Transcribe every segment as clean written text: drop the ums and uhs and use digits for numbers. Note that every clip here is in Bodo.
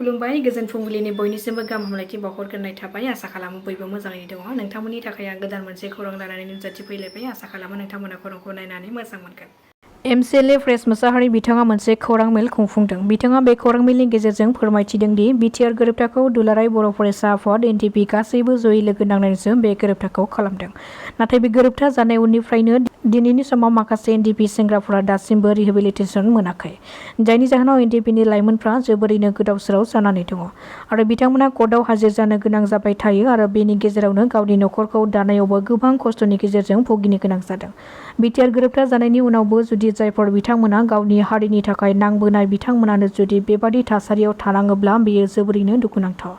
खुलुमबाय गोजोन फुंबिलिनि बयनिसिमबो गाहाम हामलायथि बावहरग्रोनाय थाबाय। आसा खालामो बयबो मोजाङै दङ। नोंथांमोननि थाखाय आं गोदान मोनसे खौरां लानानै नुजाथिफैलायबाय। आसा खालामो नोंथांमोना खौरांखौ नायनानै मोजां मोनगोन। एमसिएलए प्रेस मोसाहारि बिथाङा मोनसे खौरां मेल खुंफुंदों। बिथाङा बे खौरां मेलनि गेजेरजों फोरमायथिदों दि बिटिआर गोरोबथाखौ दुलाराय बर' फरायसा आफाद एनटिपि गासैबो जयै लोगो नांनानैसो बे गोरोबथाखौ खालामदों। नाथाय बे गोरोबथा जानाय उननिफ्रायनो दिनैनि समाव माखासे एनटिपि सेंग्राफोरा दासिमबो रिहेबिलिटेसन मोनाखै, जायनि जाहोनाव एनटिपिनि लाइमोनफ्रा जोबोरैनो गोदाव सोराव जानानै दङ आरो बिथांमोना कर्टआव हाजिर जानो गोनां जाबाय थायो आरो बेनि गेजेरावनो गावनि नखरखौ दानायावबो गोबां खस्थ'नि गेजेरजों भुगिनो गोनां जादों। बिटिआर गोरोबथा जानायनि उनावबो जुदि जायफोर बिथांमोना गावनि हारिनि थाखाय नांबोनाय बिथांमोनानो जुदि बेबादि थासारियाव थानाङोब्ला बेयो जोबोरैनो दुखुनांथाव।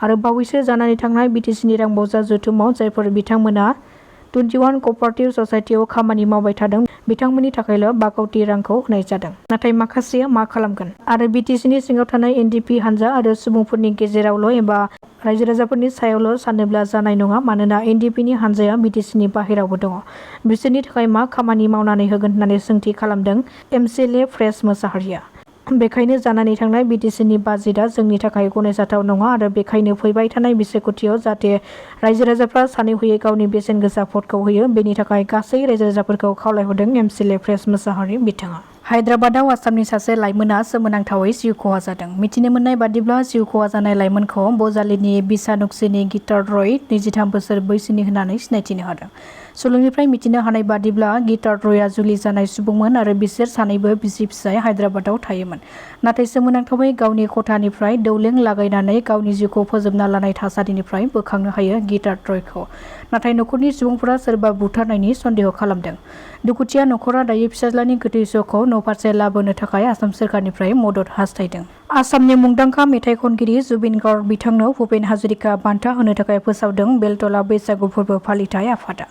आरो बावैसो जानानै थांनाय बिटिसिनि रां बावजा जथुमाव जायफोर बिथांमोना 21 कपारेटिभ ससाइटियाव खामानि मावबाय थादों बिथांमोननि थाखायल' बागौथि रांखौ होनाय जादों। नाथाय माखासेया मा खालामगोन? आरो बिटिसिनि सिङाव थानाय एनडिपि हानजा आरो सुबुंफोरनि गेजेरावल' एबा रायजो राजाफोरनि सायावल' सानोब्ला जानाय नङा, मानोना एनडिपिनि हानजाया बिटिसिनि बाहेरावबो दङ। बिसोरनि थाखाय मा खामानि मावनानै होगोन होननानै सोंथि खालामदों एमसिएलए प्रेस मोसाहारिया। बेखायनो जानानै थांनाय बिटिसिनि बाजेटआ जोंनि थाखाय गनायजाथाव नङा आरो बेखायनो फैबाय थानाय बिसायख'थियाव जाहाथे रायजो राजाफ्रा सानै हयै गावनि बेसेन गोसा भटखौ होयो, बेनि थाखाय गासै रायजो राजाफोरखौ खावलायहरदों एमसिएलए प्रेस मोसाहारि बिथाङा। हायद्राबादाव आसामनि सासे लाइमोना सोमोनांथावै जिउ खहा जादों। मिथिनो मोननाय बादिब्ला जिउ खहा जानाय लाइमोनखौ बजालिनि बिसानुक्सिनि गिटार रय, 23 बोसोर बैसोनि होननानै सिनायथिनो हादों। सुलुंनिफ्राय मिथिनो हानाय बादिब्ला गिटार रयआ जुलि जानाय सुबुंमोन आरो बिसोर सानैबो बिसि-फिसाय हायद्राबादाव थायोमोन। नाथाय सोमोनांथावै गावनि खथानिफ्राय दौलें लागायनानै गावनि जिउखौ फोजोबना लानाय थासारिनिफ्राय बोखांनो हायो गिटार रयखौ। नाथाय नखरनि सुबुंफोरा सोरबा बुथारनायनि सन्देह खालामदों। दुखुथिया नखरा दायो फिसाज्लानि गोथै सहखौ न'फारसे लाबोनो थाखाय आसाम सोरखारनिफ्राय मदद हास्थायदों। आसामनि मुंदांखा मेथाइ खनगिरि जुबिन गार्ग बिथांनो भुपेन हाजरिका बान्था होनो थाखाय फोसावदों बेलतला बैसागु फोरबो फालिथाय आफादा।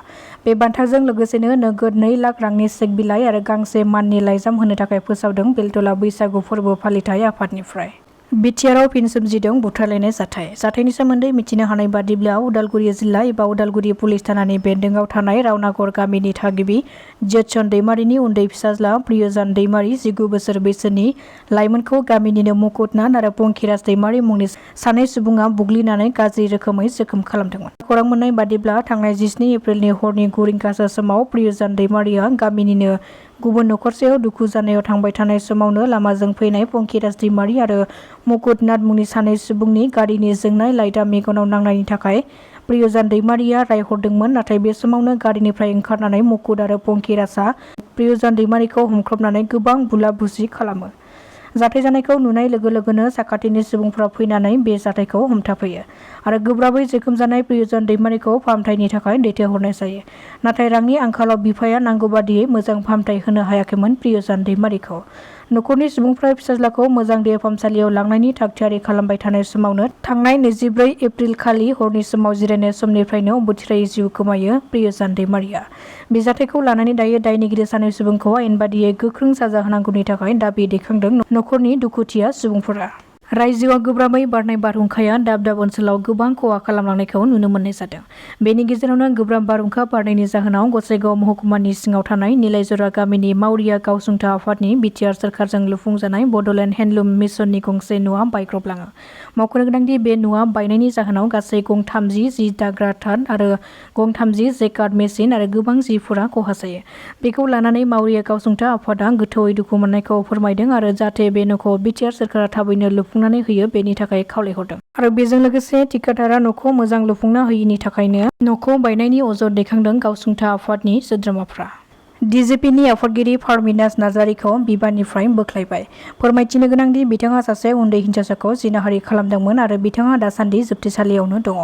बे बान्थाजों लोगोसेनो नोगोद 2 लाख रांनि चेक बिलाइ आरो गांसे माननि लाइजाम होनो थाखाय फोसावदों बेलतला बैसागु फोरबो फालिथाय आफादनिफ्राय। बिटिआरआव फिन सोमजिदों बुथारलायनाय जाथाय। जाथायनि सोमोन्दै मिथिनो हानाय बादिब्ला उदालगुरि जिल्ला एबा उदालगुरि पुलिस थानानि बेन्दोंआव थानाय रावनागर गामिनि थागिबि जोतसन दैमारिनि उन्दै फिसाज्ला प्रियजान दैमारि 19 बोसोर बैसोनि लाइमोनखौ गामिनिनो मुकुटनाथ आरो पंखिराज दैमारि मुंनि सानै सुबुङा बुग्लिनानै गाज्रि रोखोमै जोखोम खालामदोंमोन। खौरां मोननाय बादिब्ला थांनाय 17 एप्रिलनि हरनि 9 रिंगासो समाव प्रियजान दैमारिया गामिनिनो गुबुन नखरसेयाव दुखु जानायाव थांबाय थानाय समावनो लामाजों फैनाय पंखिराज दैमारि आरो मुकुटनाथ मुंनि सानै सुबुंनि गारिनि जोंनाय लाइटआ मेगनाव नांनायनि थाखाय प्रियजान दैमारिया रायहरदोंमोन। नाथाय बे समावनो गारिनिफ्राय ओंखारनानै मुकुट आरो पंखिराजआ प्रियजान दैमारिखौ हमख्रबनानै गोबां बुला-बुसि खालामो। जाथाय जानायखौ नुनाय लोगो लोगोनो साखाथिनि सुबुंफोरा फैनानै बे जाथायखौ हमथाफैयो आरो गोब्राबै जोखोम जानाय प्रियजान दैमारिखौ फाहामथायनि थाखाय दैथायहरनाय जायो। नाथाय रांनि आंखालाव बिफाया नांगौ बादियै मोजां फाहामथाय होनो हायाखैमोन प्रियजान दैमारिखौ। नखरनि सुबुंफ्रा फिसाज्लाखौ मोजां देहा फाहामसालियाव लांनायनि थाग-थियारि खालामबाय थानाय समावनो थांनाय 24 एप्रिल खालि हरनि समाव जिरायनाय समनिफ्रायनो अबथिरायै जिउ गोमायो प्रियजान दैमारिया। बे जाथायखौ लानानै दायो दायनिगिरि सानै सुबुंखौ आयेन बादियै गोख्रों साजा होनांगौनि थाखाय दाबि दैखांदों नखरनि दुखुथिया सुबुंफोरा। रायजोआव गोब्राबै बारनाय बारहुंखाया दाब दाब ओनसोलाव गोबां खहा खालामलांनायखौ नुनो मोननाय जादों। बेनि गेजेरावनो गोब्राब बारहुंखा बारनायनि जाहोनाव गसाइगाव महकुमानि सिङाव थानाय निलायजरा गामिनि मावरिया गावसुंथा आफादनि बिटिआर सोरखारजों लुफुंजानाय बड'लेण्ड हेन्डलुम मिसननि गंसे न'आ बायग्रबलाङो। मख'नो गोनांदि बे न'आ बायनायनि जाहोनाव गासै गं 30 जि दाग्रा थाट आरो गं 30 जेकार्ड मेसिन आरो गोबां जिफोरा खहा जायो। बेखौ लानानै मावरिया गावसुंथा आफादा गोथौयै दुखु मोननायखौ फोरमायदों आरो जाहाथे बे न'खौ बिटिआर सोरखारा थाबैनो लुफुंनानै होयो बेनि थाखाय खावलायहरदों। आरो बेजों लोगोसे थिकादारआ न'खौ मोजां लुफुंना होयिनि थाखायनो न'खौ बायनायनि अजद दैखांदों गावसुंथा आफादनि सोद्रोमाफ्रा। डिजिपिनि आफादगिरि पारमिनाज नार्जारीखौ बिबाननिफ्राय बोख्लायबाय। फोरमायथिनो गोनांदि बिथाङा सासे उन्दै हिनजावसाखौ जिनाहारि खालामदोंमोन आरो बिथाङा दासान्दि जोबथेसालियावनो दङ।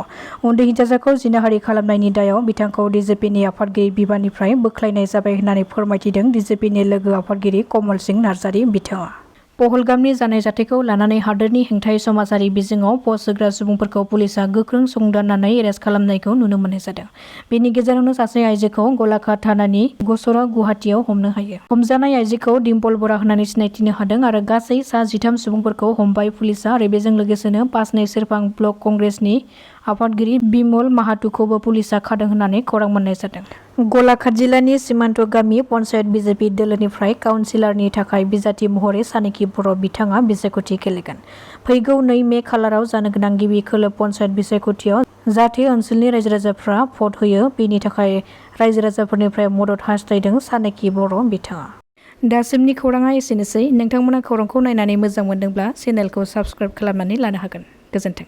उन्दै हिनजावसाखौ जिनाहारि खालामनायनि दायाव बिथांखौ डिजिपिनि आफादगिरि बिबाननिफ्राय बोख्लायनाय जाबाय होननानै फोरमायथिदों डिजिपिनि लोगो आफादगिरि कमल सिंह नार्जारी बिथाङा। पहलगामनि जानाय जाथायखौ लानानै हादोरनि हेंथायै समाजारि बिजोङाव पस्ट होग्रा सुबुंफोरखौ पुलिसआ गोख्रों संदाननानै एरेस्ट खालामनायखौ नुनो मोननाय जादों। बेनि गेजेरावनो सासे आइजोखौ गलाघाट थानानि गसरा गुवाहाटीआव हमनो हायो। हमजानाय आइजोखौ डिम्पल बरा होननानै सिनायथिनो हादों आरो गासै सा 13 सुबुंफोरखौ हमबाय पुलिसआ आरो बेजों लोगोसेनो 5 सेरफां ब्लक कंग्रेसनि आफादगिरि बिमल माहातुखौबो पुलिसा खादों होननानै खौरां मोननाय जादों। गलाघाट जिल्लानि सिमान्त गामि पन्चायत बिजेपि दोलोनिफ्राय काउन्सिलरनि थाखाय बिजाथि महरै सानैखि बर' बिथाङा बिसायख'थि गेलेगोन। फैगौ 2 मे खालाराव जानो गोनां गिबि खोलोब पन्चायत बिसायख'थियाव जाहाथे ओनसोलनि रायजो राजाफ्रा भट होयो बेनि थाखाय रायजो राजाफोरनिफ्राय मदद हास्थायदों सानैखि बर' बिथाङा। दासिमनि खौराङा एसेनोसै। नोंथांमोना खौरांखौ नायनानै मोजां मोनदोंब्ला चेनेलखौ साबस्क्राइब खालामनानै लानो हागोन। गोजोन्थों।